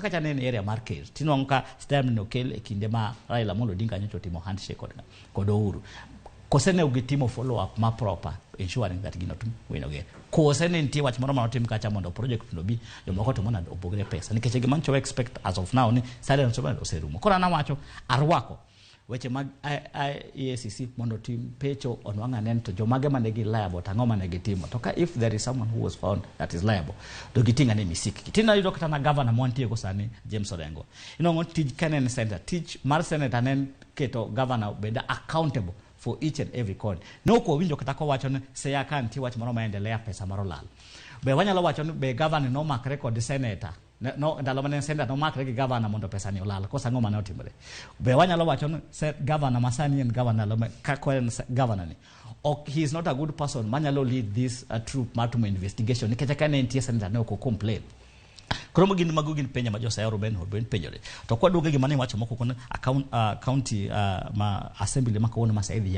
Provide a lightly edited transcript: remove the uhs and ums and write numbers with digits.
Kacha ne en area mar ker, tinwang'o ka stadium no okel e kinde ma Raila Amolo Odinga nyocha otimo handshake kod Uhuru. Kose ne ok gitimo follow up ma proper ensuring that gino tim winoge. Kose ne nitie wach moro manotim kacha mondo project no bi jomoko to mondo opogre pesa nikech gima nyocha expect as of now ni stadium oserumo. Koro an awacho arwako weche mag EACC mondo otim pecho onwang' ane to jomage mane gi liable to ang'o mane gitimo to ka if there is someone who was found that is liable to giting' ane misikgi. Tineno yudo kata na governor mwantie go sani James Orengo. Inwang'o tij ka ne en senator, tich mar senator ne en keto governor obed accountable for each and every coin. Ne ok wawinjo kata kowacho ni Siaya ka nitie wach moro maendelea pesa moro lal. Be wanyalo wacho ni be governor nomakre kod senator no, ndalo mane en senator nomakre gi governor mondo pesa ni olal koso ang'o mane otimore. Be wanyalo wacho ni governor masani en governor ndalo ka en governor ni ok he is not a good person manyalo lead this troop mar timo investigation nikech ka ne entie senator ne ok o complain. Koro gin mago gin penjo ma jo Siaya Ben Ben penjore. To kwaduogo e gima ne iwacho mokwongo ni account, county ma assembly ma kawuono ma idhi